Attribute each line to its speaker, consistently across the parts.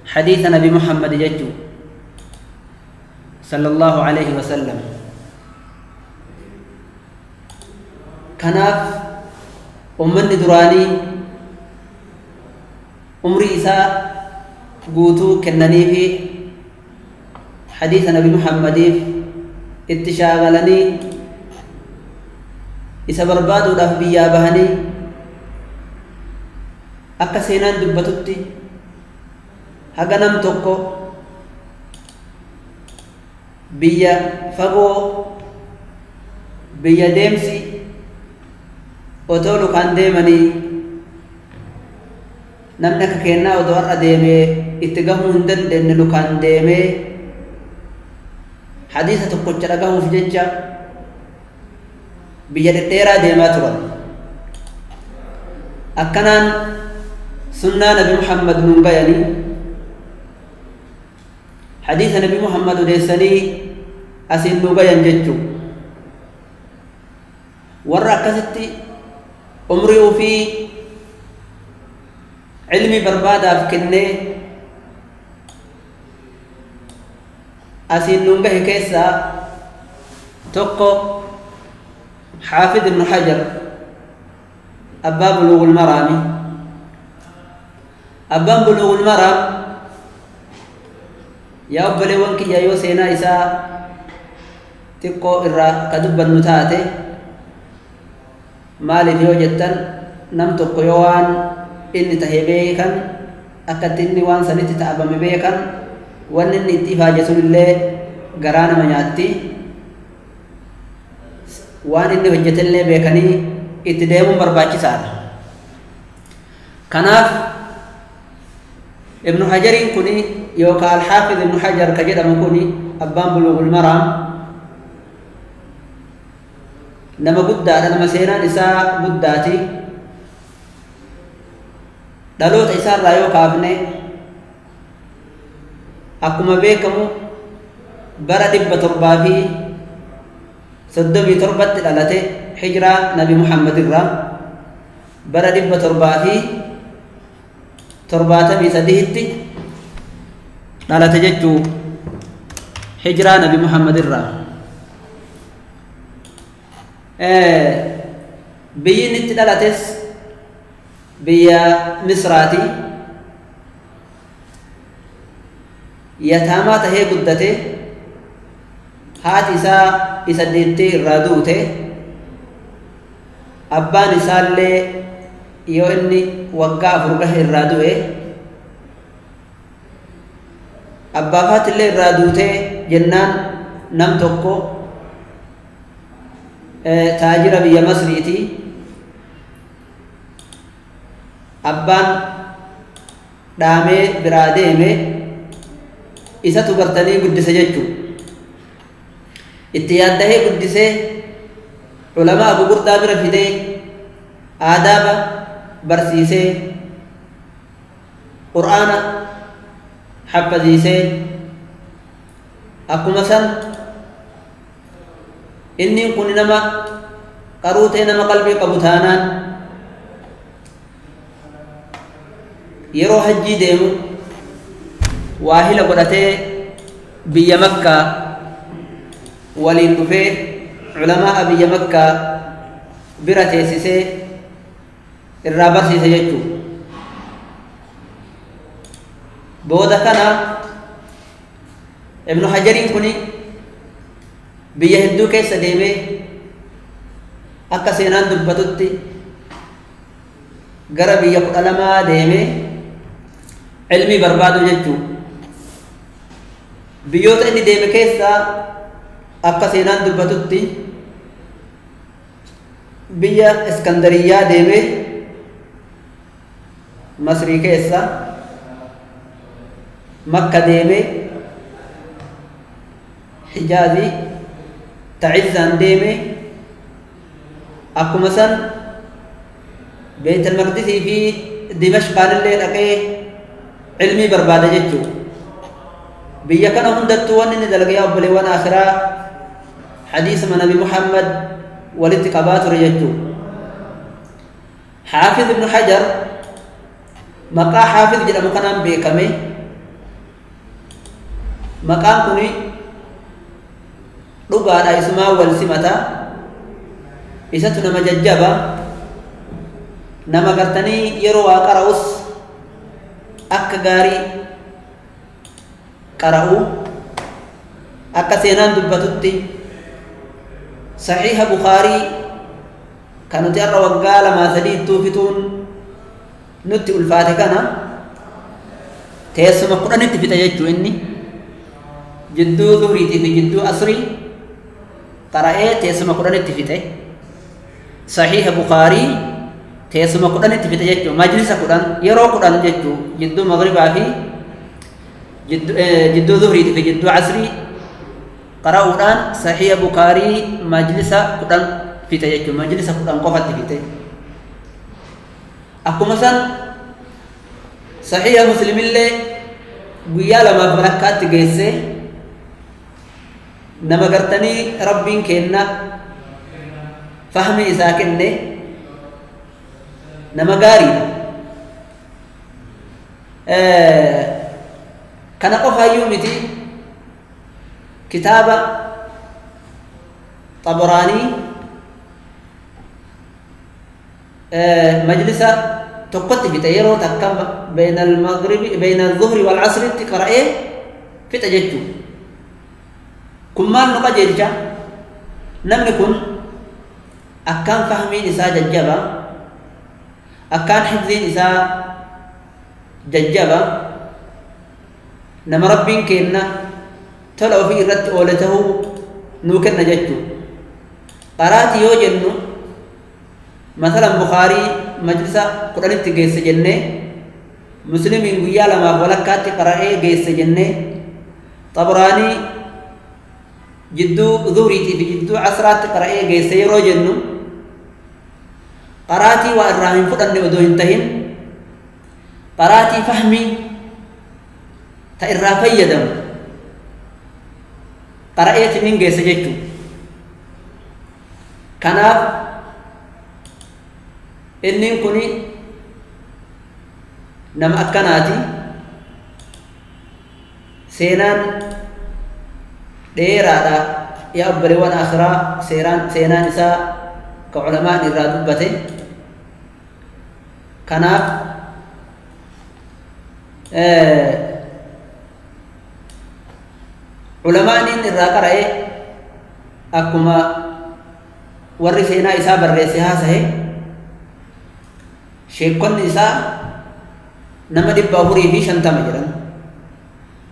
Speaker 1: حديث نبي محمد ججو صلى الله عليه وسلم. كناف أمني دراني عمري إساء قوتو كنني في حديث نبي محمد اتشاغلني إسا بربادو داف بيا بهني أكا سينان دبتوتي haga nam tokko biyya fagoo biyya deemsi otoo lukaan deemanii namni akka kennaa otoo har'a deemee itti gahuu hin dandeenye lukaan deemee hadiisa tokkocha dhagahuuf jecha biyya dhedheeraa deemaa turan. Akkanaan sunnaa Nabi Muhammad nuun gayanii حديث نبي محمد ديسني أسين نوغيان جتشو ورا كستي عمري في علمي بربادة فكني أسين نوغيه كيسا توقو حافظ ابن حجر أبا بلوغ المرامي. أبا بلوغ المرام yaa obboleewwan kiyya yoo seenaa isaa xiqqoo irraa ka dubbannu taate maaliif yoo jettan nam tokko yoo waan inni tahe beekan akkatti inni waan sanitti ta'abame beekan wanni inni itti ifaaje sunillee garaa nama nyaatti waan inni hojjetellee beekanii itti deemuun barbaachisaadha. Kanaaf Ibnu Hajariin kuni yookaan Alxaafiz Ibnu Hajar ka jedhamu kuni abbaan Buluugul Maraam nama guddaadha, nama seenaan isaa guddaati. Dhaloota isaarraa yoo kaafne akkuma beekamu bara 737tti dhalate hijiraa Nabi Muhammad irraa bara 773tti dhalate jechuu hijiraa Nabi Muhammad irraa. Biyyi inni itti dhalates biyya Misraati. Yataamaa tahee guddate, haati isaa isa deettee irraa duute, abbaan isaallee yoo inni waggaa 4 gahe irraa du'e, abbaa faatillee irraa duute jennaan nam tokko taajira biyya Masriiti. Abbaan dhaamee biraa deeme isatu gartanii guddise jechuu itti yaaddahee guddisee culamaa gurguddaa bira fidee aadaaba barsiisee qur'aana haffaziisee akkuma san inni kun nama qaruutee nama qalbii qabu taanaan yeroo hajjii deemu waahila godhatee biyya Makkaa waliin dhufee culamaa biyya Makkaa bira teessisee irraa barsiise jechuu. Booda kana Ibnu Hajariin kuni biyya hedduu keessa deemee akka seenaan dubbatutti gara biyya 12 deemee ilmii barbaadu jechuu. Biyyoota inni deeme keessaa akka seenaan dubbatutti biyya Iskandariyaa deemee Masrii keessa, Makka deemee Hijaazii Ta'izzaan deemee akkuma san Beet al-Maqdisii fi Dimashqaanillee dhaqee ilmii barbaada jechuu. Biyya kana hundattuu wanni inni dalagee obboleewwan akhiraa hadiisa Nabi Muhammad walitti qabaa ture jechuu. Xaafiz Ibnu Hajar maqaa Xaafiz jedhamu kanaan beekame. Maqaan kuni dhugaadha, isumaa wal simata, isatu nama jajjaba, nama gartanii yeroo waa qara'us akka gaarii qara'u. Akka seenaan dubbatutti saxiiha Bukaarii kan nuti har'a waggaa 2 3 ittuu fixuun nutti ulfaate kana teessuma 10tti fixa jechuu. Inni jidduu zuhriitii fi jidduu asrii qara'ee teessuma 10tti fixe. Saxiiha Bukaarii teessuma 10tti fixe jechuu, majlisa 10, yeroo 10 jechuu, jidduu maghribaa fi jidduu zuhriitii fi jidduu asrii qara'uudhaan saxiiha Bukaarii majlisa 10 fixe jechuu, majlisa 10 qofatti fixe. Akkuma san saxiiha Muslimillee guyyaa 2 walakkaatti geesse. Nama gartanii Rabbiin kenna fahmi isaa kenne, nama gaariidha. Kana qofaayyuu miti, kitaaba Xabaraanii majlisa tokkotti fixe, yeroo takka bayna al-maghribi bayna al-zuhri wal asritti qara'ee fixe jechuu. Kun maal nu qajeelcha? Namni kun akkaan fahmiin isaa jajjaba, akkaan hifziin isaa jajjaba, nama Rabbiin kenna tola ofii irratti oole tahuu nuu kenna jechuu. Qaraatii yoo jennu, masalan Bukaarii majlisa 10tti geesse jennee, Muslimiin guyyaa 2 walakkaatti qara'ee geesse jennee, Xabaraanii jidduu zuhriitii fi jidduu asraatti qara'ee geesse yeroo jennu, qaraatii waa irraa hin fudhanne odoo hin tahin, qaraatii fahmii ta irraa fayyadamu qara'eetiin hin geesse jechuu. Kanaaf inni kuni nama akkanaati. Seenaan dheeraadha yaa obboleewwan akhiraa, seenaan isaa ka culamaan irraa dubbate. Kanaaf culamaan inni irraa qara'e akkuma warri seenaa isaa barreesse haasahe, sheekonni isaa nama 450 jedhan.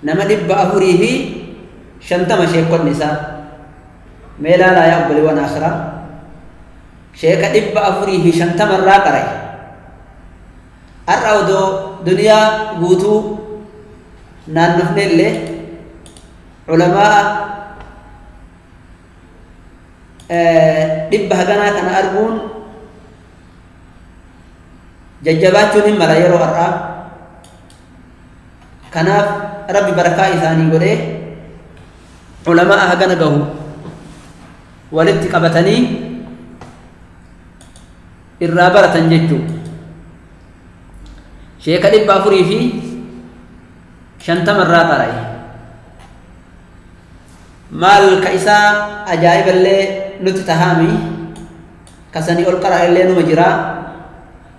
Speaker 1: Nama 450 sheekonni isaa. Mee ilaalaa yaa obboleewwan akhiraa, sheeka 450 irraa qara'e. Har'a odoo duniyaa guutuu naannofne illee culamaa dhibba haganaa kana arguun jajjabaachuun hin mala yeroo har'aa. Kanaaf Rabbi barakaa isaanii godhee culamaa hagana gahu walitti qabatanii irraa baratan jechuu. Sheeka 450 irraa qara'e. Maal ka isaa ajaa'iballee nutti tahaami, kasanii ol qara'e illee numa jira.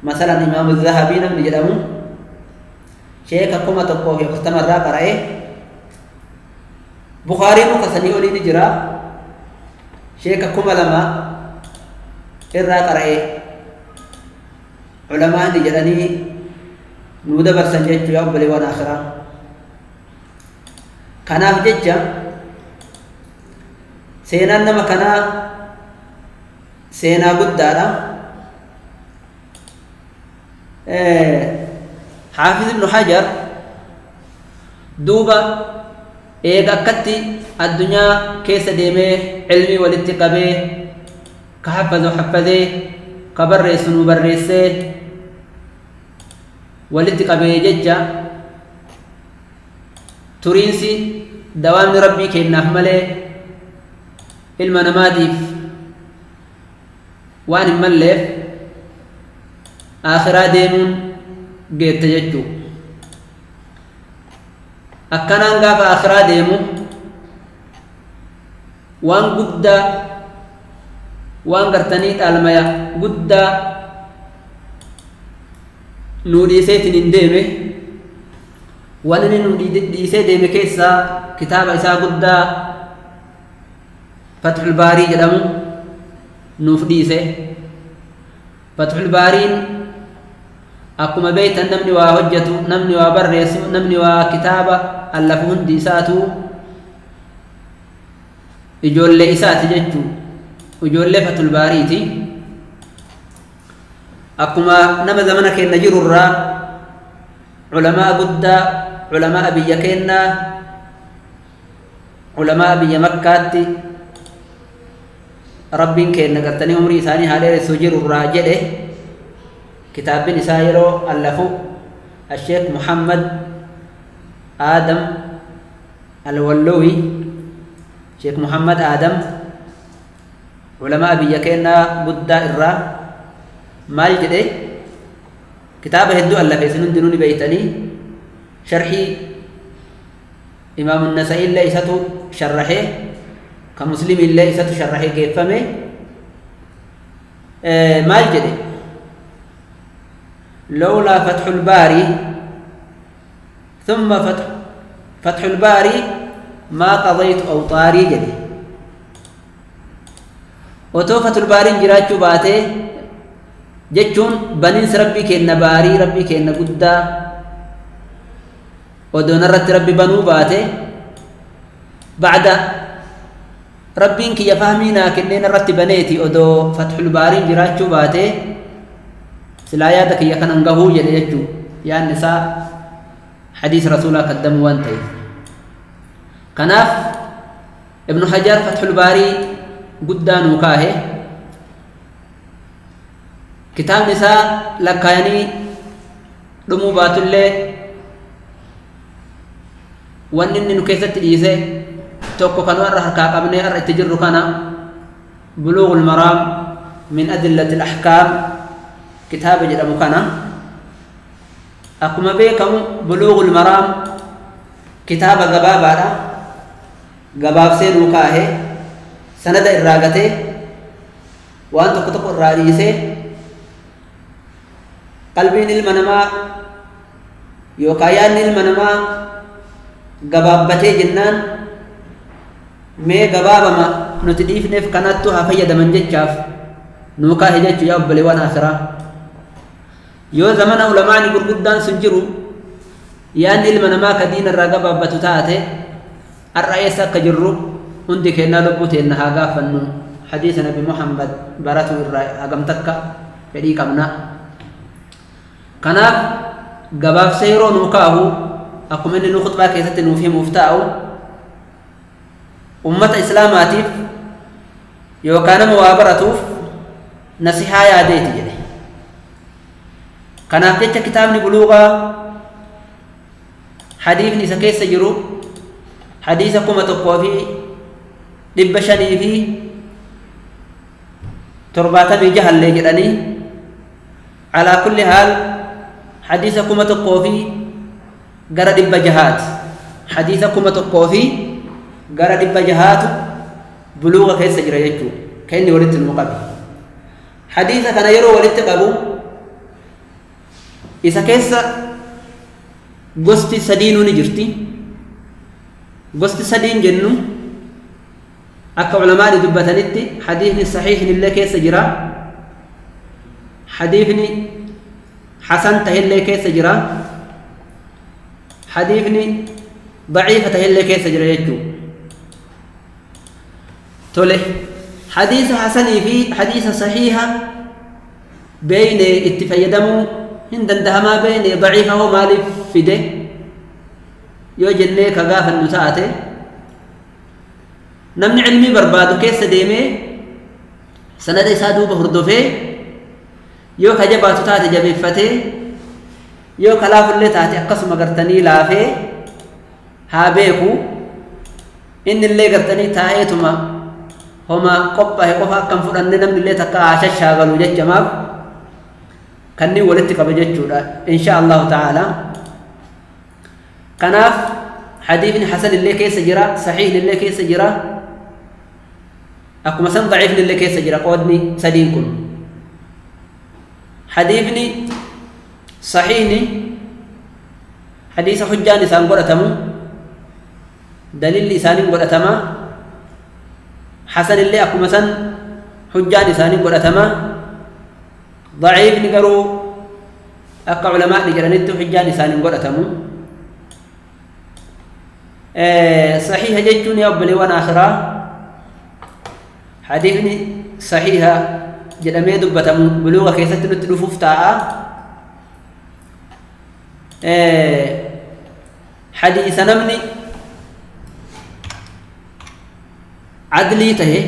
Speaker 1: Masalan Imaamu Zahabii namni jedhamu sheeka 1040 irraa qara'e. Bukaariin kasanii olii ni jira, sheeka 2000 irraa qara'e culamaan jedhanii nuu dabarsan jechuu yaa obboleewwan akhiraa. Kanaaf jecha seenaan nama kanaa seenaa guddaadha. Xaafiz Ibnu Hajar duuba eega akkatti addunyaa keessa deemee cilmii walitti qabee, ka haffazu haffazee, ka barreessu nu barreessee walitti qabee jecha, turiinsi dawaamni Rabbii kennaaf malee ilma namaatiif waan hin malleef akhiraa deemuun geette jechuu. Akkanaan gaafa akhiraa deemu waan guddaa waan gartanii dhaalmaya guddaa nuu dhiiseetiin hin deeme. Waan inni nuu dhiisee deeme keessaa kitaaba isaa guddaa Fathul Baarii jedhamu nuuf dhiise. Fathul Baariin akkuma beektan namni waa hojjetu, namni waa barreessu, namni waa kitaaba allafu hundi isaatu ijoollee isaati jechuu, ijoollee Fathul Baariiti. Akkuma nama zamana keenya jirurraa culamaa guddaa, culamaa biyya keenyaa, culamaa biyya Makkaatti Rabbiin keenya gartanii umrii isaanii haa dheeressu jirurraa jedhe kitaabbiin isaa yeroo allafu Asheek Muhammad Aadam Alwallowi, Sheek Muhammad Aadam culamaa biyya keenyaa guddaa irraa maal jedhe kitaaba hedduu allafe, isin hundinuu ni beeytanii. Sharhii Imaamu Nasa'ii illee isatu sharraxee, ka Muslim illee isatu sharraxee geeffame. Maal jedhe? لولا فتح الباري ثم فتح الباري ما قضيت أوطاري jedhe. Otoo Fathul Baariin jiraachuu baatee jechuun baniinsi Rabbii kenna baarii Rabbii kenna guddaa odoon irratti Rabbi banuu baate, bacda Rabbiin kiyya fahmii naa kenneen irratti baneeti, odoo Fathul Baariin jiraachuu baate silaa yaada kiyya kanan gahuu jedhe jechuu. Yaadni isaa hadiis rasuulaa kaddamuu waan ta'eef. Kanaaf Ibnu Hajar Fathul Baarii guddaa nuu kaahe. Kitaabni isaa lakkaayanii dhumuu baatullee wanni inni nu keessatti dhiise tokko kan warra harkaa qabnee har'a itti jirru kana, Buluugul Maraam min Adillati Al-Ahkaam kitaaba jedhamu kana. Akkuma beekamu Buluugul Maraam kitaaba gabaabaadha, gabaabsee nuu kaahe, sanada irraa gatee waan tokko tokko irraa dhiisee. Qalbiin ilma namaa yookaan yaadni ilma namaa gabaabbatee jennaan mee gabaabama nuti dhiifneef kanattu haa fayyadaman jechaaf nuu kaahe jechuu. Yaa obboleewwan akhiraa, yoo zamana ulamaani gurguddaan sun jiru yaadni ilma namaa ka diina irraa gabaabbatu taate, har'a eessa akka jirru hundi kennaa lubbuu teenna haa gaafannu. Hadiisa Nabi Muhammad baratu irraa hagam takka fedhii qabna? Kanaaf gabaabsee yeroo nuu kaahu, akkuma inni nu khutbaa keessatti nuuf himuuf taa'u, ummata islaamaatiif yookaan nama waa baratuuf nasihaa yaadeeti jedhe. Kanaaf jecha kitaabni buluugaa hadiifni isa keessa jiru hadiisa 1576llee jedhanii, alaa kulli haal hadiisa 1000 fi gara 600ti. Hadiisa 1600tu buluuga keessa jira jechuu kan inni walitti nuu qabe. Hadiisa kana yeroo walitti qabu isa keessa gosti sadiinuu ni jirti. Gosti sadiin jennu akka ulamaani dubbatanitti hadiisni saxiixni illee keessa jira, hadiisni hasan tahillee keessa jira, hadiisni daciifa tahillee keessa jira jechuu. Tole, hadiisa hasanii fi hadiisa saxiiha beeyne itti fayyadamuu hin dandahamaa, beeyne daciifa hoo maaliif fide yoo jennee ka gaafannu taate, namni cilmii barbaadu keessa deemee sanada isaa duuba hordofee yoo ka jabaatu taate jabeeffatee, yoo ka laafullee taate akkasuma gartanii laafee haa beeku. Inni illee gartanii taa'eetuma homa qophaa'e qofa akkam fudhanne namni illee takka haa shashaagalu jechamaaf kanneen walitti qaba jechuudha, insha Allahu ta'ala. Kanaaf حديث حسن اللي كيس جرا، صحيح اللي كيس جرا، أكما سن ضعيف اللي كيس جرا. قودني سدينكم حديثني صحيحني حديث حجان إسان قرأتمو دليل إسان قرأتما، حسن اللي أكما سن حجان إسان قرأتما، ضعيف نقرو أكا علماء نجرانيتو حجان إسان قرأتمو. صحيح جتون يا أبلي وانا آخرة حديثني صحيحة جدامي دبتمو بلوغة كيسة نتلفوف تاعا. حديث نمني عدلي تهي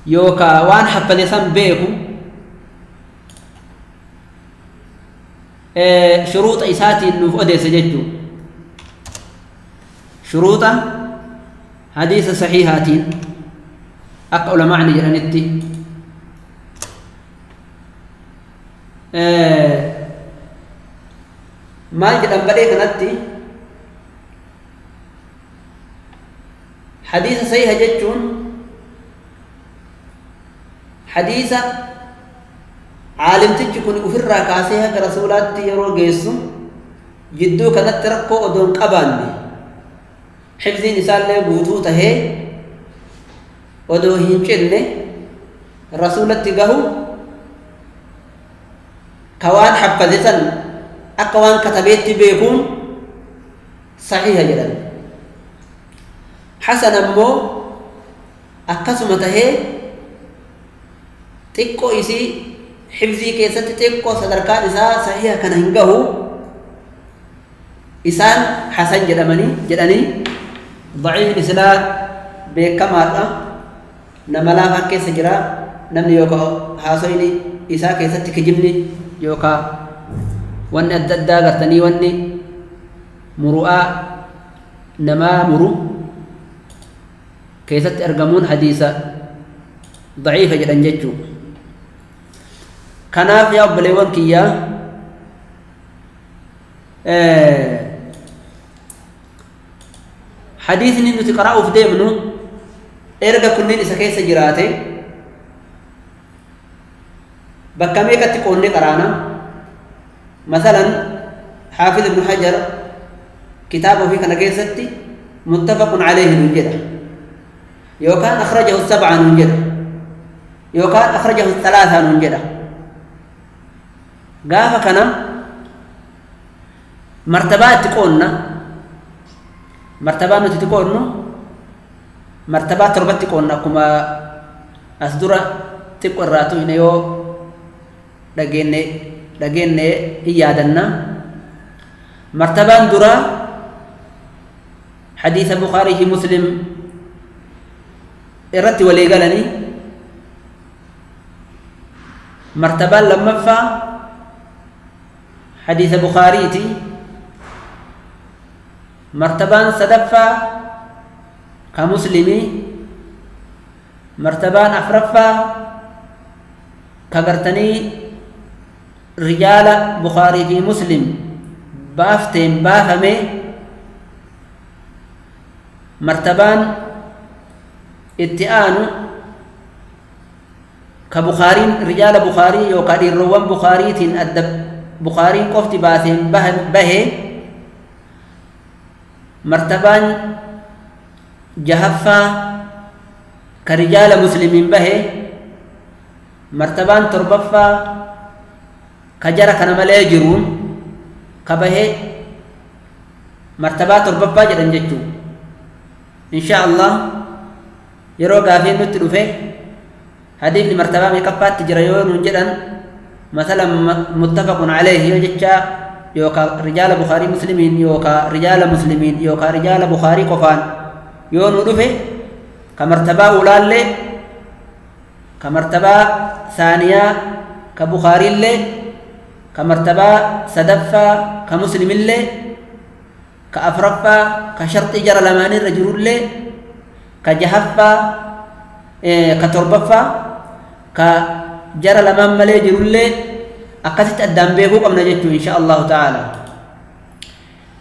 Speaker 1: يوكا وان حفظ بيكو شروط إساتي النوف أديس جدو شروط حديث صحيحاتين أقا علماء نجرانيتي. ما جدن بدي كنتي حديث صحيح جتون حديث عالم تجكون أفرا كاسيها كرسولات يرو جيسو جدو كانت تركو أدون قباني حفظين إسال له بوتو تهي ودو هنشل رسولات تجاهو كوان حفظتن أقوان كتبت بيكون صحيحة جدا. حسن أمو أقسمته تكو إسي حفظي كيست تكو صدركان إسا صحيحة كان هنجه إسان حسن جدمني جدني ضعيف إسلا بكمارة نملا فكي سجرا نمني يوكا حاسويني إسا كيست كجبني يوكا وان أدى غرتني واني مرؤى نما مرو كيست أرقمون حديثة ضعيفة جدا جتشو. كناف يا أبليوان كيا حديث نندو تقرأه في ديمنو إرقى كنين إسا كيس جراتي بكاميكا تقوني قرانا. مثلا حافظ ابن حجر كتابه في كنكيستي متفق عليه نجده، يوكان أخرجه السبعة نجده، يوكان أخرجه الثلاثة نجده. قافة كان مرتبات تكوننا مرتبات تكوننا مرتبات ربط تكوننا كما أصدر تقرأ راتو هنا يو دقيني إيادنا. مرتبان درا حديث بخاري مسلم إرتي ولي قالني. مرتبان لما فا حديث بخاريتي. مرتبان صدفة كمسلمي. مرتبان أفرفة كغرتني رجال بخاري في مسلم بافتين بافمي. مرتبان اتئان كبخارين رجال بخاري يوكادي روان بخاري تين أدب بخاري قفت باثين به. مرتبان جهفة كرجال مسلمين به. مرتبان تربفة كجرى كان ملاجرون كبه. مرتبات تربفة جدًا جتو إن شاء الله يرو غافين نتلفه حديث مرتبة ميقفات تجريون جدا مثلا متفق عليه يوجد يوكا رجال بخاري مسلمين يوكا رجال مسلمين يوكا رجال بخاري قفان يونو دفه كمرتبة أولى كمرتبة ثانية كبخاري اللي كمرتبة سدفة كمسلم اللي كأفرفة كشرط إجر لمان الرجل اللي كجهفة كتربفة كجر لمان ملي جرل اللي أقصت الدم بيهو قمنا جتو إن شاء الله تعالى.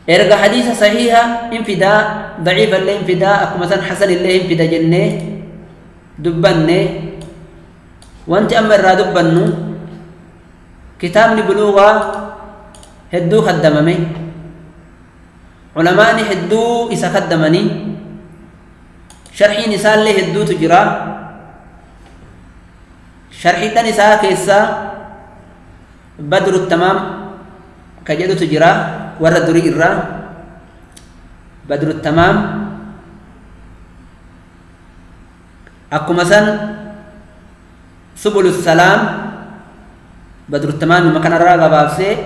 Speaker 1: Erga hadiisa sahiiha hin fidaa, daciifa illee hin fidaa, akkuma san hasan illee hin fida jennee dubbanne. Wanti amma irraa dubbannu kitaabni buluugaa hedduu kaddamame, culamaani hedduu isa kaddamanii, sharxiin isaallee hedduutu jira. Sharxiidhan isaa keessaa Badru Tamaam ka jedhutu jira, warra durii irraa Badru Tamaam. Akkuma san Subulu Salaam Badru Tamaam kanarraa gabaabsee,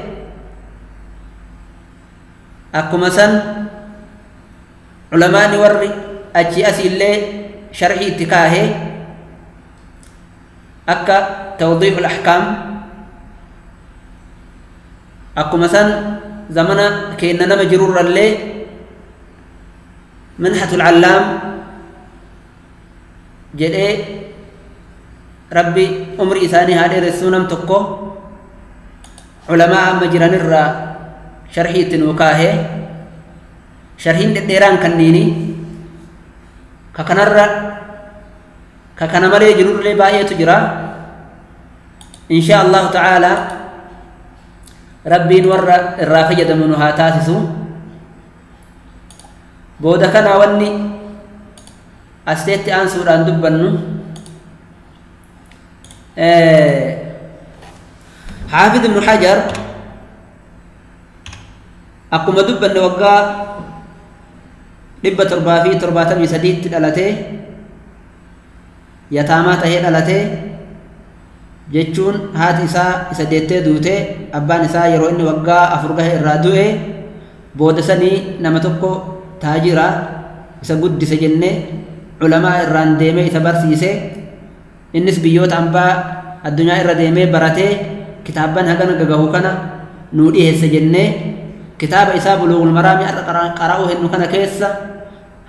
Speaker 1: akkuma san culamaani warri achi asiillee sharxii itti kaahee akka Tawdiixul Ahkaam. Akkuma san zamana keenna nama jirurrallee Minhatul Allaam jedhee, Rabbi umrii isaanii haa dheeressuu, nam tokko culamaa amma jiranirraa sharhii itti nuu kaahee. Sharhiin dhedheeraan kanniini ka kanarra ka kana malee jirullee baay'eetu jira. Insha Allahu ta'ala Rabbiin warra irraa fayyadamu nu haa taasisu. Booda kana wanni asteetti aansuudhaan dubbannu, Xaafid Ibnu Hajar akkuma dubbanne waggaa 773tti dhalatee, yataamaa tahee dhalatee jechuun haati isaa isa deettee duute, abbaan isaa yeroo inni waggaa 4 gahe irraa du'e. Booda sanii nama tokko taajira isa guddise jenne, culamaa irraan deemee isa barsiise. Innis biyyoota hambaa addunyaa irra deemee baratee kitaabban hagana gagahu kana nuu dhiheesse jenne. Kitaaba isaa Buluugul Maraamii har'a qara'uu hennu kana keessa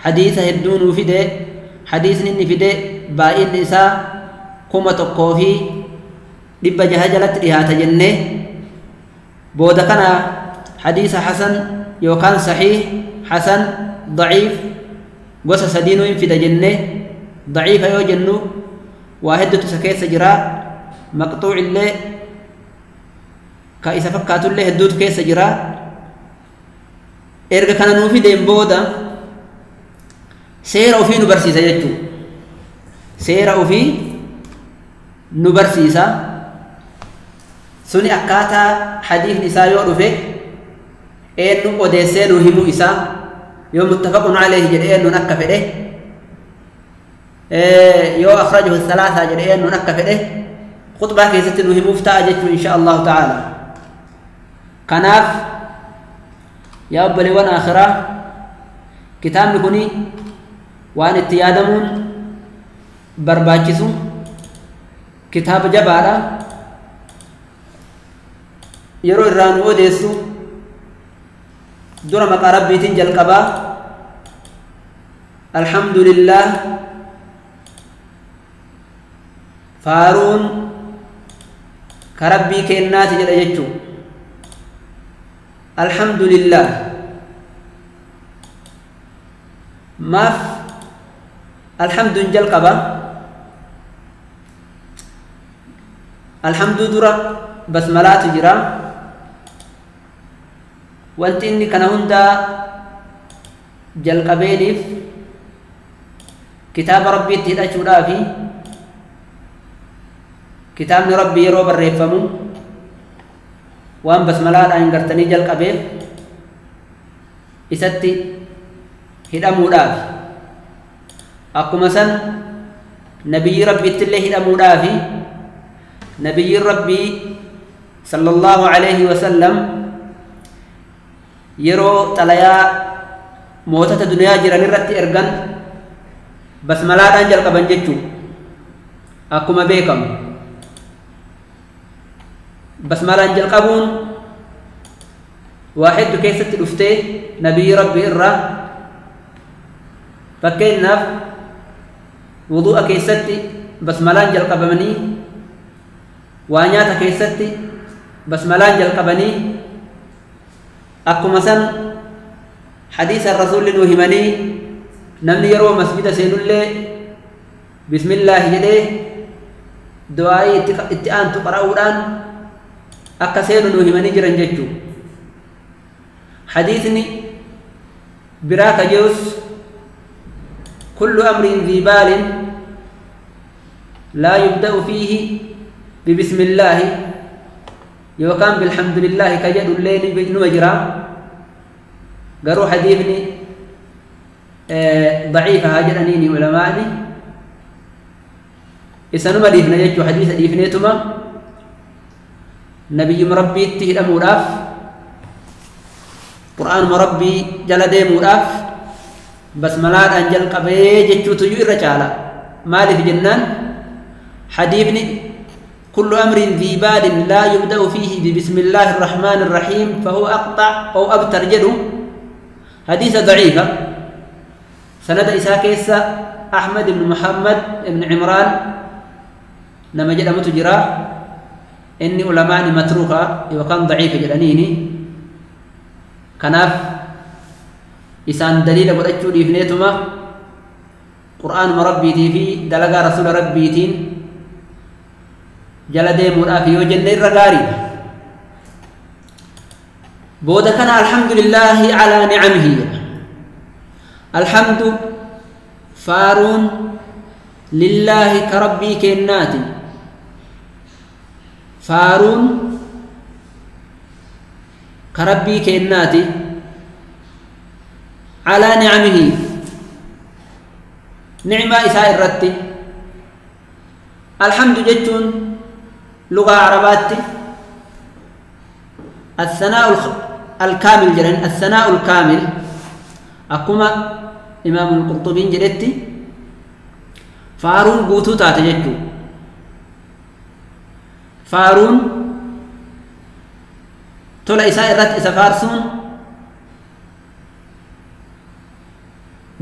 Speaker 1: hadiisa hedduu nuu fide. Hadiisni inni fide baay'inni isaa 1600 jalatti dhihaata jenne. Booda kana hadiisa hasan yookaan saxiih, hasan, daciif gosa sadiinuu hin fida jenne. Daciifa yoo jennu waa hedduutu isa keessa jira, maqxuuc illee ka isa fakkaatullee hedduutu keessa jira. Erga kana nuu fideen booda seera ofii nu barsiisa jechuu, seera ofii nu barsiisa. Suni akkaataa hadiisni isaa yoo dhufe eenyu odeessee nu himuu isaa, yoo muttafaqun alayhi jedhe eenyuun akka fedhe, yoo akhrajahu thalaasaa jedhe eenyuun akka fedhe, khutbaa keessatti nu himuuf ta'a jechuu, insha Allahu ta'ala. Kanaaf yaa obboleewwan akhiraa, kitaabni kuni waan itti yaadamuun barbaachisu, kitaaba jabaadha. Yeroo irraa nu odeessu dura maqaa Rabbiitiin jalqabaa: Alhamdulillah, faaruun ka Rabbii kennaati jedha jechuu. Alhamdulillah, maaf alhamdun jalqaba? Alhamduu dura basmalaatu jira. Wanti inni kana hundaa jalqabeeniif kitaaba Rabbiitti hidhachuudhaafi. Kitaabni Rabbii yeroo barreeffamu waan basmalaadhaan gartanii jalqabeef isatti hidhamuudhaafi. Akkuma san nabiyyi Rabbiittillee hidhamuudhaafi. Nabiyyiin Rabbii sallallahu alaihi wasallam yeroo xalayaa mootota duniyaa jiran irratti ergan basmalaadhaan jalqaban jechuu. Akkuma beekamu basmalaan jalqabuun waa hedduu keessatti dhuftee nabiyyi Rabbii irraa. Fakkeenyaaf wudu'a keessatti basmalaan jalqabamanii, waa nyaata keessatti basmalaan jalqabanii, akkuma san حديث الرسول نوهمني نمني يرو مسجد سينولي بسم الله جدي دعائي اتئان تقرأودان أكا سينو نوهمني جرن ججو حديثني براك جوس كل أمر ذي بال لا يبدأ فيه ببسم الله يوكان بالحمد لله كجد الليل نمجرا قالوا حديثني ضعيفة هاجرنيني علماءني إسانما ديفنا يجو حديث ديفنيتما نبي مربي اتهد أموراف قرآن مربي جلدي موراف بس ملاد أنجل قبي جتشو تيو الرجالة مالي في جنان حديثني كل أمر ذي بال لا يبدأ فيه ببسم الله الرحمن الرحيم فهو أقطع أو أبتر جدو حديث ضعيفة سند إساكيس أحمد بن محمد بن عمران لما جد متجرا إني علماء متروكة وكان ضعيف جدنيني كناف إسان دليل برأتشو ديفنيتما قرآن مربيتي في دلقا رسول ربيتين جلدي مرافي وجنة الرغاري بودكنا الحمد لله على نعمه الحمد فارون لله كربي كنات فارون كربي كنات على نعمه نعمة إساء الرتي الحمد جتون لغة عربات الثناء الكامل جرن الثناء الكامل أكما إمام القرطبين جرتي فارون قوتو تاتجتو فارون تولا إساء الرت إسا فارسون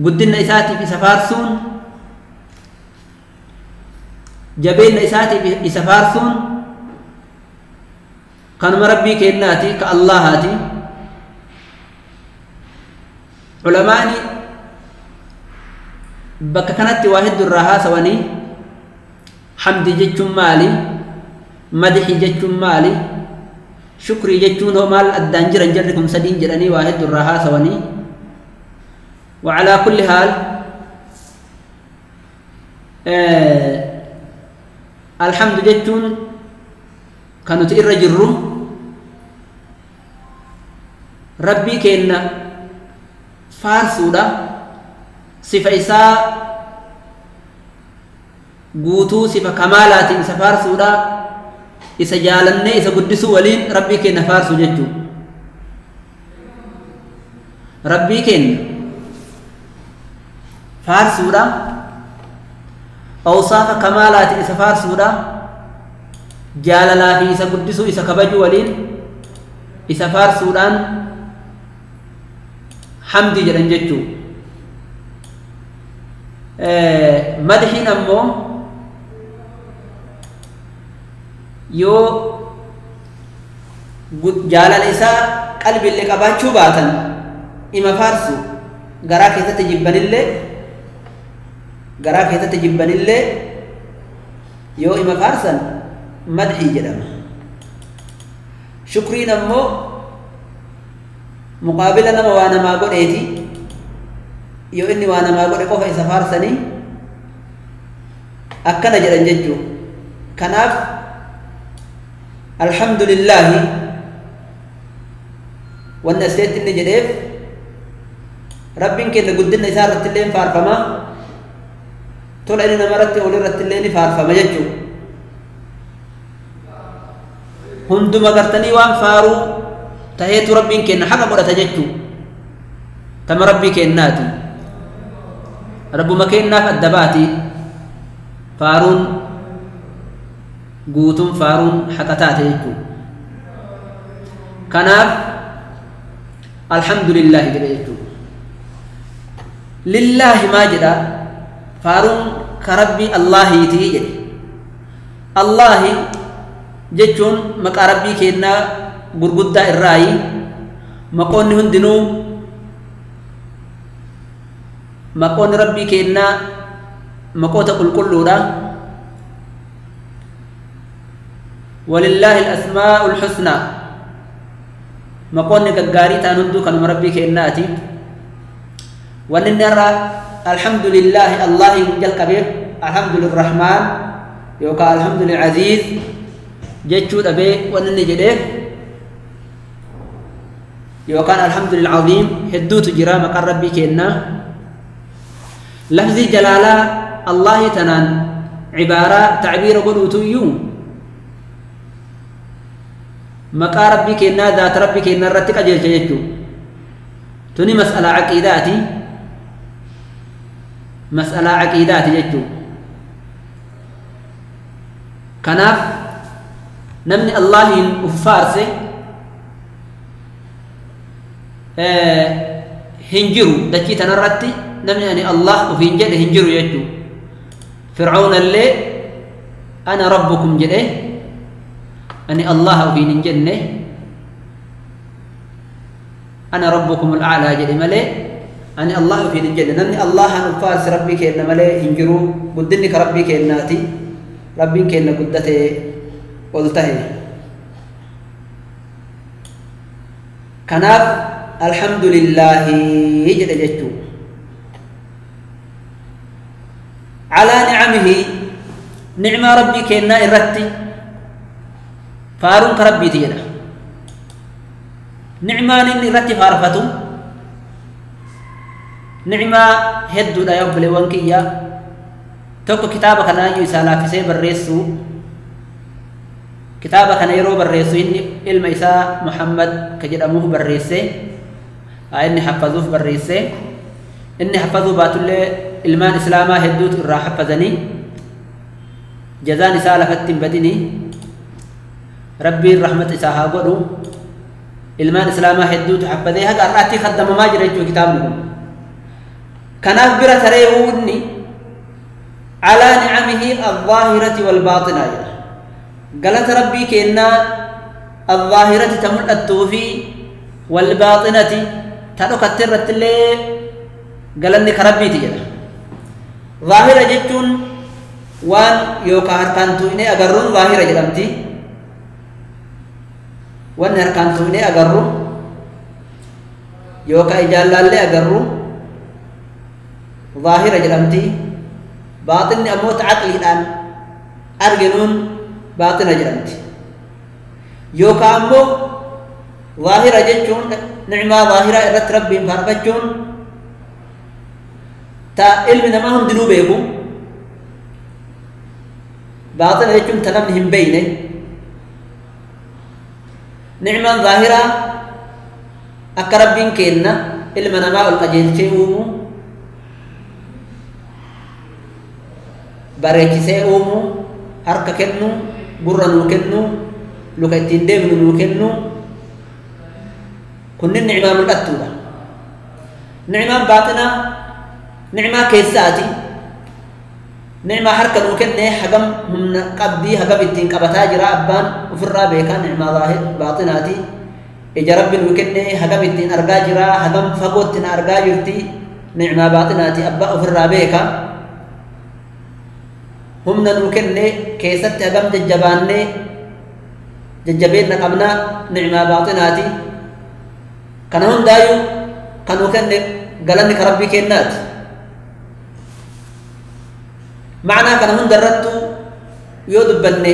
Speaker 1: قدنا إساتي في سفارسون جبين إساتي في سفارسون كان مربي كيناتي كاللهاتي علماني بك كانت واحد الرها سواني حمد جتشم مالي مدح جتشم مالي شكري جتشون هو مال الدانجر انجركم سدين جراني واحد الرها سواني وعلى كل حال الحمد جتشون كانوا تئر ربي كينا فارسودا صفة إساء قوتو صفة كمالات إسا فارسودا إسا جالني إسا قدسو ولين ربي كينا فارسو جتشو ربي كينا فارسودا أوصاف كمالات إسا فارسودا جاللا في إسا قدسو إسا كبجو ولين إسا فارسودان حمدي جرن جتشو مدحين أمو يو جالل إسا قلب اللي قباتشو باتن إما فارسو غرا كيسة تجيبن اللي غرا كيسة تجيبن اللي يو إما فارسن مدحي جدما شكرين أمو مقابلة نما وانا ما قول ايتي يو إني وانا ما قول قوفا إسا فارسني أكنا جدن ججو كناف الحمد لله وانا سيت إني جديف ربين كنا قدنا إسارة اللين فارفما طول إني نمرت أولي رت اللين فارفما ججو هندما قرتني وان فارو تهيت ربين كنا حقا قرأت ججو تم ربي كناتي رب ما كنا فالدباتي فارون قوتم فارون حقتاتي ججو كناف الحمد لله جل لله ما جدا فارون كربي الله يتي الله جتون مقا ربي كنا غرغدا الراي مقوني هندنو Maqoonni rabbii kennaa maqoota qulqulluudha. Walillaahi al-asmaa'ul husnaa, maqoonni gaggaarii ta'an hunduu kanuma rabbii kennaati. Wanni inni irraa alhamdulillaahi Allaahin jalqabeef alhamdulirrahmaan yookaan alhamdulilaziiz jechuu dhabee wanni inni jedheef yookaan alhamdulilaziim hedduutu jira maqaan rabbii kennaa. Lafzii jalaalaa Allaahi tanaan cibaaraa tacbiira godhuutu iyyuu maqaa rabbii kennaa zaata rabbii kennaa irratti qajeelcha jechuu. Tuni mas'alaa caqiidaati, mas'alaa caqiidaati jechuu. Kanaaf namni Allaahiin uf faarse hin jiru dachii tanarratti, namni ani Allah ufiin jedhe hin jiru jechuu. Fir'auna illee ana rabbukum jedhe, ani Allah ufiin hin jenne, ana rabbukum al'aalaa jedhe malee ani Allah ufiin hin jenne. Namni Allahan uf faarse rabbii kenna malee hin jiru. Guddinni ka rabbii kennaati, rabbiin kenna guddate ol tahe. Kanaaf alhamdulillaahi jedhe jechuu. Calaa nicamihi, nicmaa rabbii kennaa irratti faaruun ka rabbiiti jedha. Nicmaan inni irratti faarfatu nicmaa hedduudha yaa obboleewwan kiyya. Tokko kitaaba kanaayyuu isaa laaffisee barreessuu. Kitaaba kana yeroo barreessu inni ilma isaa Muhammad ka jedhamuuf barreesse, inni haffazuuf barreesse. Inni haffazuu baatullee ilmaan islaamaa hedduutu irraa haffazanii jazaan isaa lafatti hin badini. Rabbiin rahmata isaa haa godhu. Ilmaan islaamaa hedduutu haffazee haga har'aatti kaddamamaa jira jechuu kitaabni kun. Kanaaf bira taree inni calaa nicamihi alzaahirati walbaaxinaa jedha. Galata rabbii kennaa alzaahirati ta mul'attuu fi walbaaxinati ta dhokatte irrattillee galanni ka rabbiiti jedha. Zaahira jechuun waan yookaan harkaan tuqnee agarruun zaahira jedhamti. Wanni harkaan tuqnee agarru yookaan ijaan laallee agarru zaahira jedhamti. Baaxinni ammoo ta caqliidhaan arginuun baaxina jedhamti. Yookaan ammoo zaahira jechuun nicmaa zaahiraa irratti rabbiin faarfachuun ta ilmi namaa hundinuu beeku. Baaxina jechuun ta namni hin beeyne. Nicmaan zaahiraa akka rabbiin kenna ilma namaa ol qajeelchee uumu, bareechisee uumu, harka kennu, gurra nuu kennu, luka ittiin deemnu nuu kennu, kunnin nicmaa mul'attuudha. Nicmaan baaxinaa nicmaa keessaati. Nicmaa harka nuu kenne hagam humna qabdii, hagam ittiin qabataa jira abbaan ofirraa beekaa, nicmaa baaxinaati. Ija rabbi nuu kenne hagam ittiin argaa jira, hagam fagootti na argaa jirti, nicmaa baaxinaati abbaa ofirraa beeka. Humna nuu kenne keessatti hagam jajjabaannee jajjabeenna qabnaa, nicmaa baaxinaati. Kana hundaayyuu kan nuu kenne galanni ka rabbii kennaati. Macnaa kana hunda irrattuu yoo dubbanne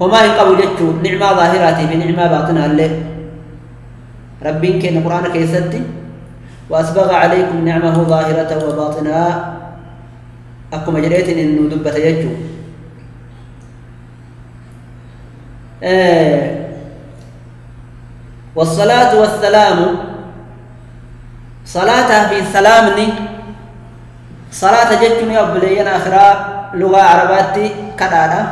Speaker 1: homaa hin qabu jechuu nicmaa zaahiraatii fi nicmaa baaxinaallee. Rabbiin kenna quraana keessatti وأسبغ عليكم نعمه ظاهرة وباطنة akkuma jedheetiin inni nu dubbata jechuu. والصلاة والسلام، صلاة في سلامني صلاة جتني أبلينا آخرا لغة عرباتي كدادا.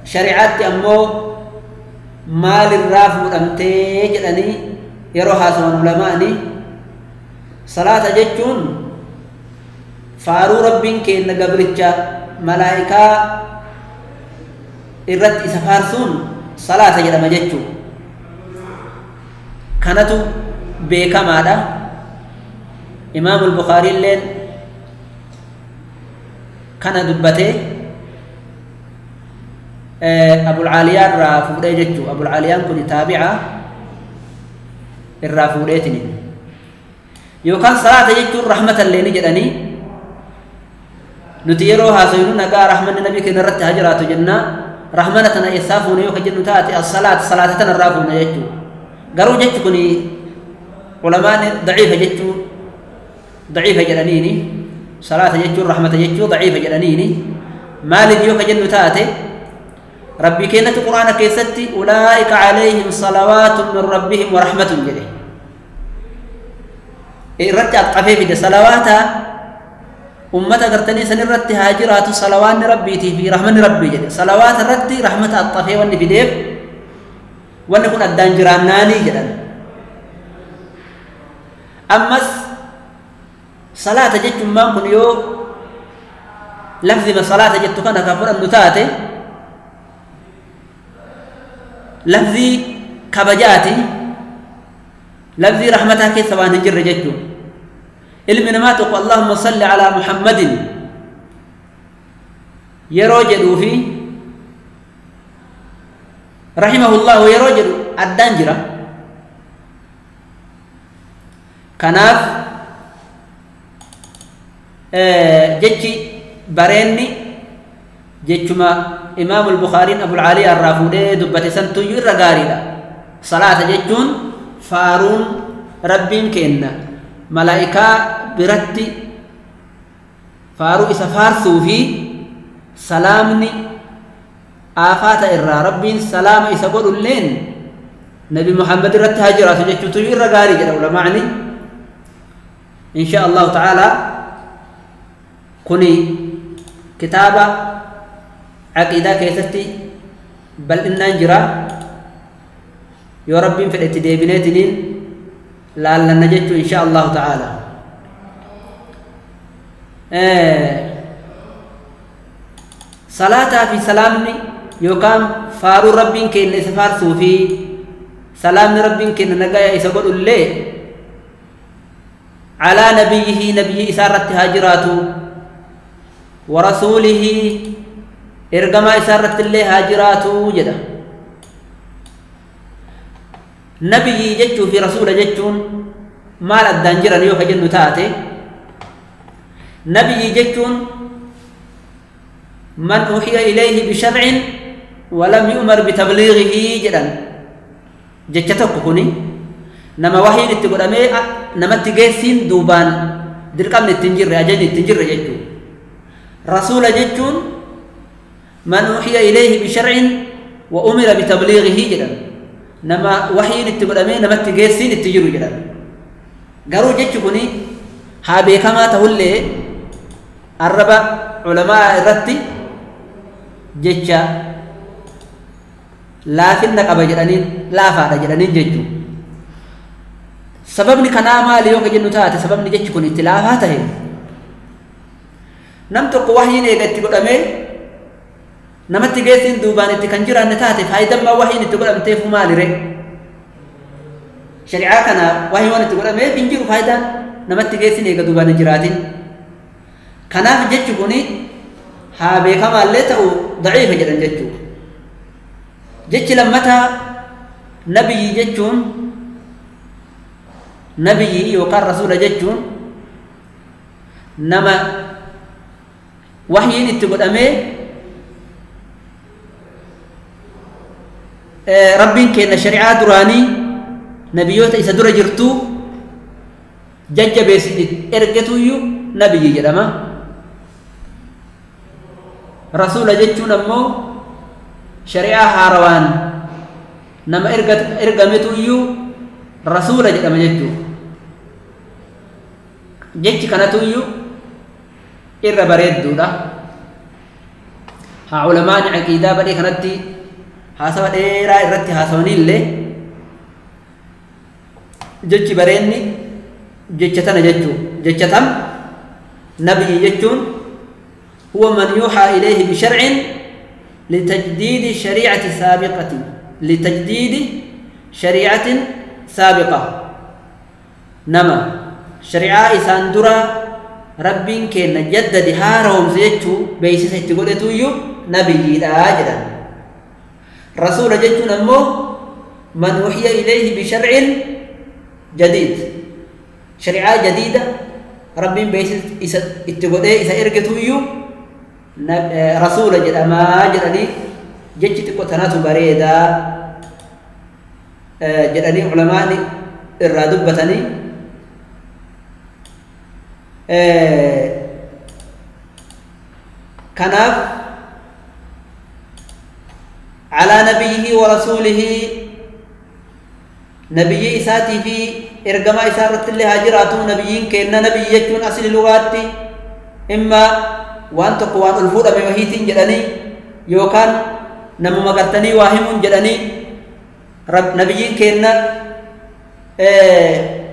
Speaker 1: شريعتي أمو مال الراف مدمتي جدني يروها سوان علماءني. صلاة جتون فارو ربين كين قبرتشا ملائكة irratti isa faarsuun salaata jedhama jechuu. Kanatu beekamaadha. Imaam al-Bukhaari illeen kana dubbatee Abul Caaliyaa irraa fuudhee jechuu. Abul Caaliyaan kun taabi'a irraa fuudheetini. Yookaan salaata jechuun rahmata illee ni jedhanii nuti yeroo haasofnu nagaa rahmanni nabii keenya irratti haa jiraatu jennaa. Rahmana tana eessaa fuune yoo ka jennu taate as-salaat salaata tana irraa fuune jechuu. Garuu jechi kun ulamaan daciifa jechuu daciifa jedhaniini salaata jechuun rahmata jechuu daciifa jedhaniini. Maaliif yoo ka jennu taate rabbii keenyatti quraana keessatti ulaa'ika calayhim salawaatun min rabbihim wa rahmatun jedhe irratti axxafee fide. Salawaata ummata gartanii san irratti haa jiraatu salawaanni rabbiitii fi rahmanni rabbii jedhe. Salawaata irratti rahmata axxafee wanni fideef wanni kun addaan jiraannaanii jedhan. Ammas salaata jechuun kun yoo lafzima salaata jettu kana ka fudhannu taate lafzii kabajaati, lafzii rahmataa keessa waan hin jirre jechuun. Ilmi namaa tokko Allahumma salli alaa Muhammadin yeroo jedhuu fi rahimahullahu yeroo jedhu addaan jira. Kanaaf jechi bareenni jechuma Imaam al-Bukhaariin Abul Caaliyaa irraa fuudhee dubbate santuyyuu irra gaariidha. Salaata jechuun faaruun rabbiin kenna malaa'ikaa biratti faaruu isa faarsuu fi salaamni aafaata irraa rabbiin salaama isa godhulleen nabi Muhammad irratti haa jiraatu jechuutu irra gaarii jedha ulamaani. Insha Allahu ta'ala kuni kitaaba aqiidaa keessatti bal'innaan jira. Yoo rabbiin fedhe itti deebineetiniin laallanna jechuu insha Allahu ta'ala. Salaataa fi salaamni yookaan faaruu rabbiin keenya isa faarsuu fi salaamni rabbiin keenya nagaya isa godhullee calaa nabiyyihi nabiyyi isaa irratti haa jiraatu wa rasuulihi ergamaa isaa irratti illee haa jiraatu jedha. Nabiyyi jechuu fi rasuula jechuun maal addaan jiran yoo ka jennu taate nabiyyi jechuun man uhiya ilayhi bishar'in walam yu'mar bitabliighihi jedhan. Jecha tokko kuni nama wahiin itti godhamee namatti geessiin duubaan dirqamni ittiin jirre ajajni ittiin jirre jechuu. Rasuula jechuun man uhiya ilayhi bishar'in wa umira bitabliighihi jedhan. Nama wahiin itti godhamee namatti geessiin itti jiru jedhan. Garuu jechi kuni haa beekamaa ta'ullee arraba culamaa irratti jecha laafinna qaba jedhaniin laafaadha jedhaniin jechuu. Sababni kanaa maali yoo ka jennu taate sababni jechi kun itti laafaa tahe nam tokko wahiin eega itti godhamee namatti geessiin duubaan itti kan jiraanne taate faayidammaa wahiin itti godhamteefu maali ree? Shari'aa kana wahii waan itti godhameef hin jiru faayidaan namatti geessiin eega duubaan hin jiraatin. Kanaaf jechi kun haa beekamaallee ta'u daciifa jedhan jechuu. Jechi lammataa nabiyyi jechuun nabiyyi yookaan rasuula jechuun nama wahyiin itti godhamee rabbiin kenna shari'aa duraanii nabiyyoota isa dura jirtuu jajjabeessi ergetuyyuu nabiyyi jedhama. Rasuula jechuun ammoo shari'aa haarawaan nama ergametuyyuu rasuula jedhama jechuu. Jechi kanatuyyuu irra bareedduudha. Haa ulamaan aqiidaa badhee kanatti haasawa dheeraa irratti haasawaniillee jechi bareenni jecha tana jechuu. Jecha tam nabiyyi jechuun huwa man yuuxaa ilayhi bisharcin litajdiidi shariicati saabiqatin litajdiidi shariicatin سابقة نما شريعة إسان درا ربين كينا جدد هارهم سيجتو بيسيسة تقولتو يو نبي جدا رسول جدتو نمو من وحي إليه بشرع جديد شريعة جديدة ربين بيسيسة تقولي إسا إرقتو يو رسول جد أما جدني جدتو تناتو بريدا جدني علماء الرادبتني كناف على نبيه ورسوله نبي إساتي في إرقما إسارة الله هاجراتو نبيين كأن نبي يكون أصل لغاتي إما وأن تقوان الفودة بمهيتين جدني يوكان نمو مقرتني واهم جدني رب نبيين كأن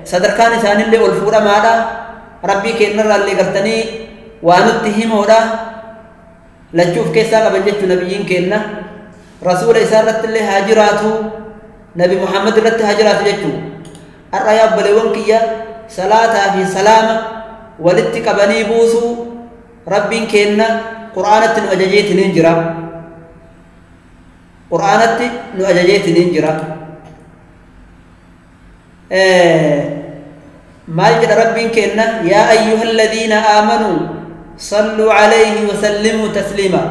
Speaker 1: صدركان إسان اللي الفودة ماذا ربي كأن اللي قرتني وأنتهم هذا لا تشوف كيسا قبل نبيين كأن رسول إسارة الله هاجراته نبي محمد رت هاجراته جتو الرأي بلوان كيا صلاة في سلامة ولتك بني بوسو ربي كأن قرآنة وججيت ننجرا قرآنة وججيت ننجرا ما يجد ربي كأن يا أيها الذين آمنوا صلوا عليه وسلموا تسليما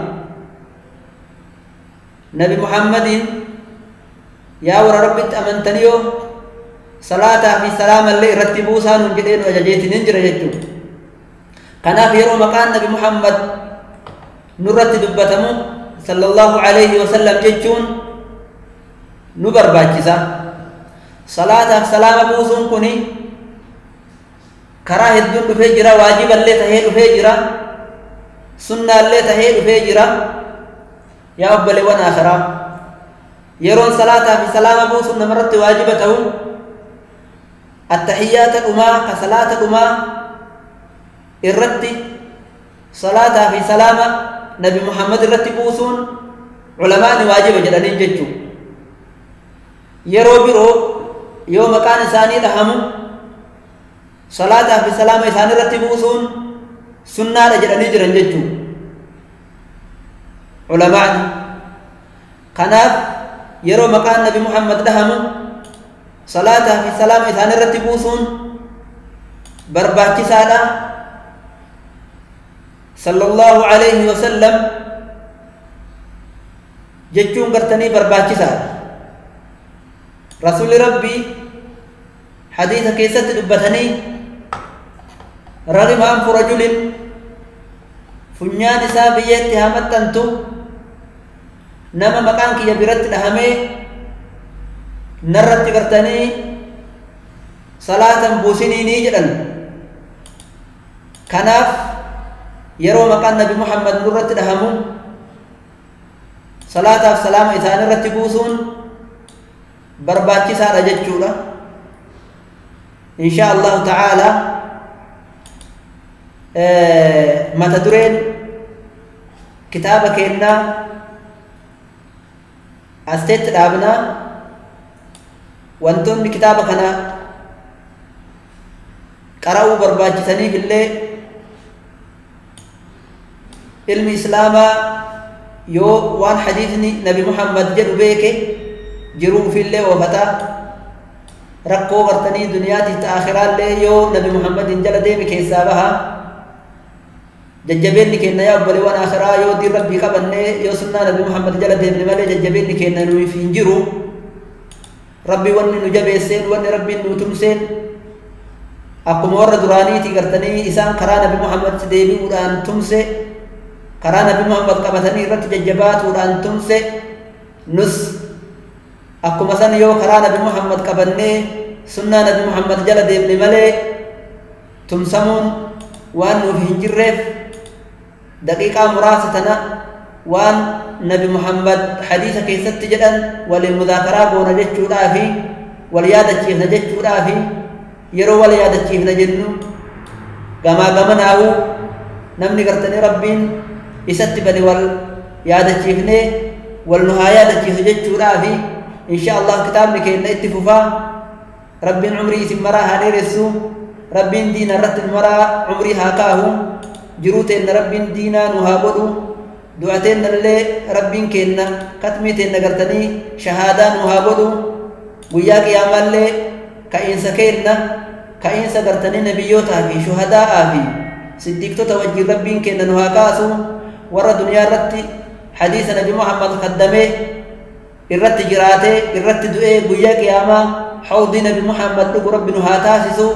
Speaker 1: نبي محمد يا ور ربي أمنتنيو صلاة في سلام اللي رتبوا سانون جدين وججيت ننجر جتو كان في يوم مكان نبي محمد نرتب دبتمو صلى الله عليه وسلم جتون نبر باجسا صلاة سلام بوسون كوني كراه الدون فجرا واجب اللي تهيل فجرا سنة اللي تهيل فجرا يا أبلي وانا آخرا يرون صلاة في سلام بوسون مرت واجبته التحيات الأمة كصلاة الأمة الرت صلاة في سلام نبي محمد الرت بوسون علماء واجب جلالين جتو يرو برو يوم كان ثاني لهم صلاة في سلام ثاني رت بوسون سنة جلالين جتو علماء كناف يرو مكان نبي محمد لهم صلاة في سلام ثاني رت بوسون برباكي سادة صلى الله عليه وسلم جتون قرتني برباكي سادة رسول ربي حديث كيست دبتني رغم أنف رجل فنيان سابيتها متنتو نما مكانك يبرت لهمي نرت قرتني صلاة بوسني نيجرا كناف يرو مكان نبي محمد نرت لهمو صلاة سلام إثان رت بوسون برباكي سارة جتشورا إن شاء الله تعالى ما تدرين كتابك إن أستيت الأبناء وأنتم كتابك أنا قرأوا برباجتني في الليل علم إسلام يو وان حديثني نبي محمد جرو بيك جرو في الليل وفتا رقو غرتني دنياتي تآخران لي يو نبي محمد جل ديمي كيسابها ججبيني كينا يا أبلي وان آخرا يو دي ربي قبلني يو سنة نبي محمد جل ديمي مالي ججبيني كينا نوي فينجرو ربي وني نجبيسين وني ربي نوتمسين أقوم ورد درانيتي غرتني إسان قرا نبي محمد ديمي وران تمسي قرا نبي محمد قبتني رت ججبات وران تمسي نس أقوم سن يو قرا نبي محمد قبلني سنة نبي محمد جل ديمي مالي تمسمون وان نوفي دقيقة مراستنا وان نبي محمد حديث كيست جدا وللمذاكرة بون جتشو دافي وليادة شيخ نجتشو دافي يرو وليادة شيخ نجنو كما كما ناو نمني قرتني ربين إست بني واليادة شيخني والنهاية شيخ جتشو دافي إن شاء الله كتاب لكي اتفوفا. Rabbiin umrii isin maraa haa dheeressu. Rabbiin diina irratti maraa umrii haa kaahu. Jiruu teenna Rabbiin diinaa nu haa godhu. Du'a teenna illee Rabbiin keenna katmii teenna gartanii shahaadaa nu haa godhu. Guyyaa qiyaamaallee ka'iinsa keenna ka'iinsa gartanii nabiyyootaa fi shuhadaa'aa fi siddiiqtota wajjin Rabbiin keenna nu haa kaasu. Warra duniyaa irratti hadiisa Nabi Muhammad kaddamee irratti jiraatee irratti du'ee guyyaa qiyaamaa حوض نبي محمد ربنا هاتاسسو.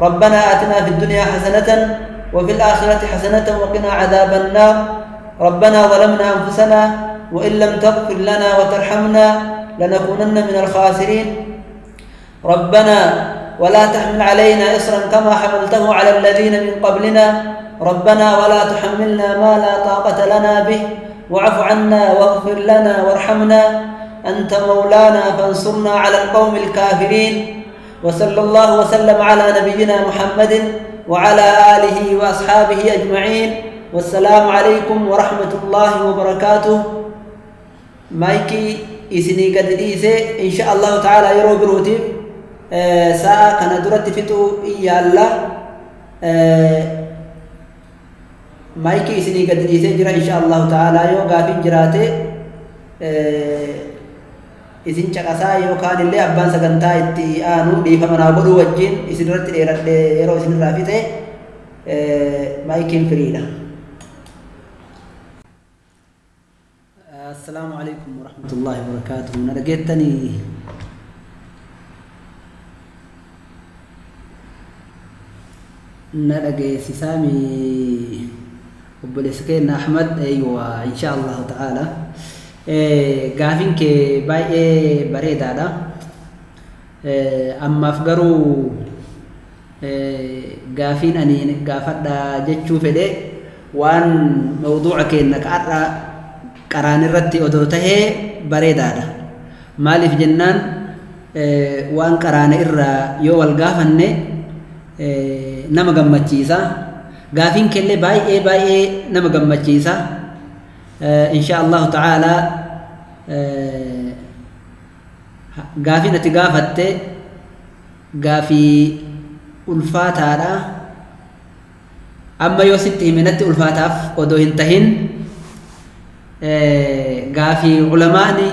Speaker 1: ربنا آتنا في الدنيا حسنة وفي الآخرة حسنة وقنا عذاب النار. ربنا ظلمنا أنفسنا وإن لم تغفر لنا وترحمنا لنكونن من الخاسرين. ربنا ولا تحمل علينا إصرا كما حملته على الذين من قبلنا. ربنا ولا تحملنا ما لا طاقة لنا به واعف عنا واغفر لنا وارحمنا أنت مولانا فانصرنا على القوم الكافرين. وصلى الله وسلم على نبينا محمد وعلى آله وأصحابه أجمعين. والسلام عليكم ورحمة الله وبركاته. مايكي إسني قد إيسي إن شاء الله تعالى يرو بروتيف ساعة كان درت فتو إيا الله. مايكي إسني قد إيسي جرى إن شاء الله تعالى يو غافين جراتي isin caqasaa yookaan illee abbaan sagantaa itti aanu dhiifama naa godhuu wajjin isin irratti dheeradhee yeroo isin irraa fixe maayikiin firiidha. Assalaamu alaikum warahmatullaahi wabarakaatuh. Na dhageettanii? Na dhageessisaami obboleessa keenya Ahmad? Eeywa, insha Allahu ta'ala. Gaafiin kee baay'ee bareedaadha. Ammaaf garuu gaafiin ani gaafadha jechuu fedhe waan mawduuca keenna ka'arra qaraan irratti odoo tahee bareedaadha. Maaliif jennaan waan qaraane irraa yoo wal gaafanne nama gammachiisa. Gaafiin keellee baay'ee baay'ee nama gammachiisa. إن شاء الله تعالى غافي نتي غافت غافي ulfaataadha. Amma yoo sitti hime natti ulfaataaf odoo hin tahin gaafii ulamaani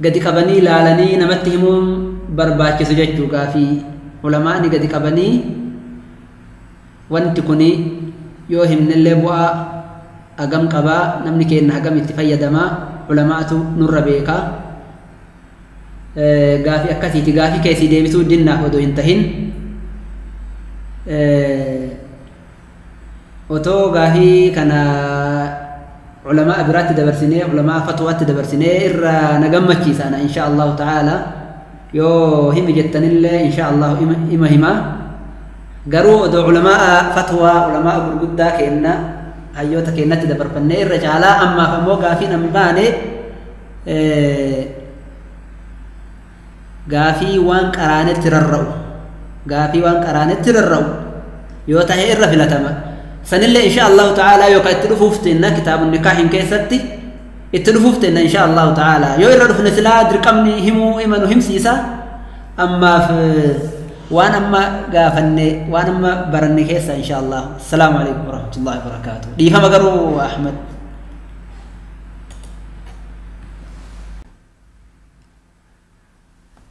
Speaker 1: gadi qabanii ilaalanii namatti himuun barbaachisu jechuu. Gaafii ulamaani gadi qabanii wanti kuni yoo himnellee bu'aa hagam qabaa, namni keenya hagam itti fayyadamaa, ulamaatu nurra beekaa. Gaafii akkasiiti. Gaafii keessii deebisuu dinnaaf odoo hin tahin otoo gaafii kana ulamaa biraatti dabarsinee ulamaa fatwaatti dabarsinee irra na gammachiisa ana insha Allahu ta'ala. Yoo himi jettanillee insha Allahu ima himaa. Garuu odoo ulamaa fatwaa ulamaa gurguddaa kenna hayyoota kennatti dabarfannee irra caalaa. Ammaaf ammoo gaafiin an baane gaafii waan qaraanetti rarra'u, gaafii waan qaraanetti rarra'u yoo tahe irra filatama. Sanillee insha Allahu ta'ala yookaan itti dhufuuf teenna kitaabun nikaahin keessatti itti dhufuuf teenna insha Allahu ta'ala. Yoo irra dhufne silaa dirqamni himuu ima nu himsiisa. Ammaaf waan amma gaafanne waan amma baranne keessa insha Allah. Assalaamu alaikum warahmatullahi wabarakaatuh. Dhiifama garuu Ahmad.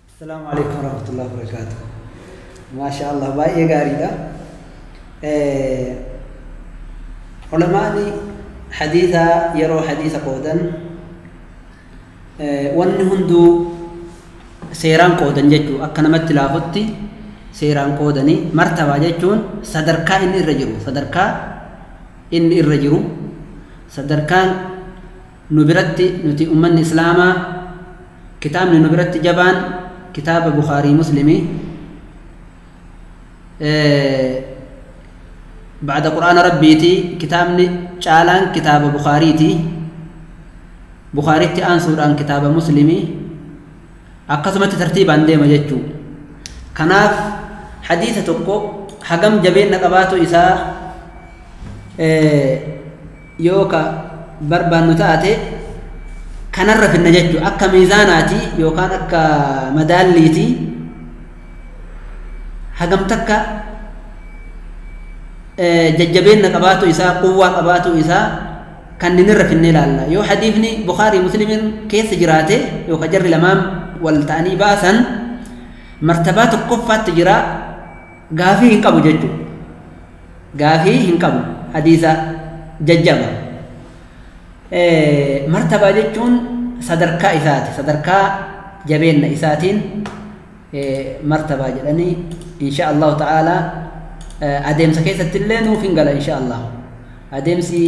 Speaker 1: Assalaamu alaikum warahmatullahi wabarakaatuh. Maasha Allah, baay'ee gaariidha. Ulamaani hadiisa yeroo hadiisa qoodan wanni hunduu seeraan qoodan jechuu akka namatti laafutti seeraan qoodanii. Martabaa jechuun sadarkaa inni irra jiru, sadarkaa inni irra jiru, sadarkaan nu biratti nuti ummanni islaamaa kitaabni nu biratti jabaan kitaaba Bukhaarii Muslimii بعد قرآن ربيتي كتابني چالان كتاب بخاريتي بخاريتي آن كتاب مسلمي أقسمت ترتيب عندي ما جتشو. كناف حديثة تقو حقم جبين نقباتو إسا يوكا بربان نتاتي Kanarra finna jechuudha. Akka miizaanaati yookaan akka madaalliiti hagam takka jajjabeenna qabaatu isaa, quwwaa qabaatu isaa kanneen irra finnee ilaalla. Yoo hadiifni Bukaarii Muslimiin keessa jiraate yookaan jarri lamaan wal ta'anii baasan martabaa tokkoffaatti jira, gaafii hin qabu jechuudha. Gaafii hin qabu, hadiisa jajjaba. Martabaa jechuun sadarkaa isaati, sadarkaa jabeenna isaatiin martabaa jedhanii. Insha Allahu ta'ala adeemsa keessatti illee nuuf hin gala insha Allah. Adeemsi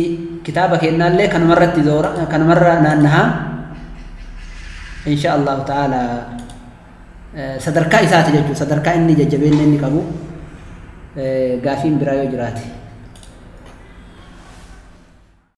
Speaker 1: kitaaba kennaallee kanumarratti zoora, kanumarra naannaha insha Allahu ta'ala. Sadarkaa isaati jechuudha, sadarkaa inni jajjabeenna inni qabu. Gaafiin biraa yoo jiraate.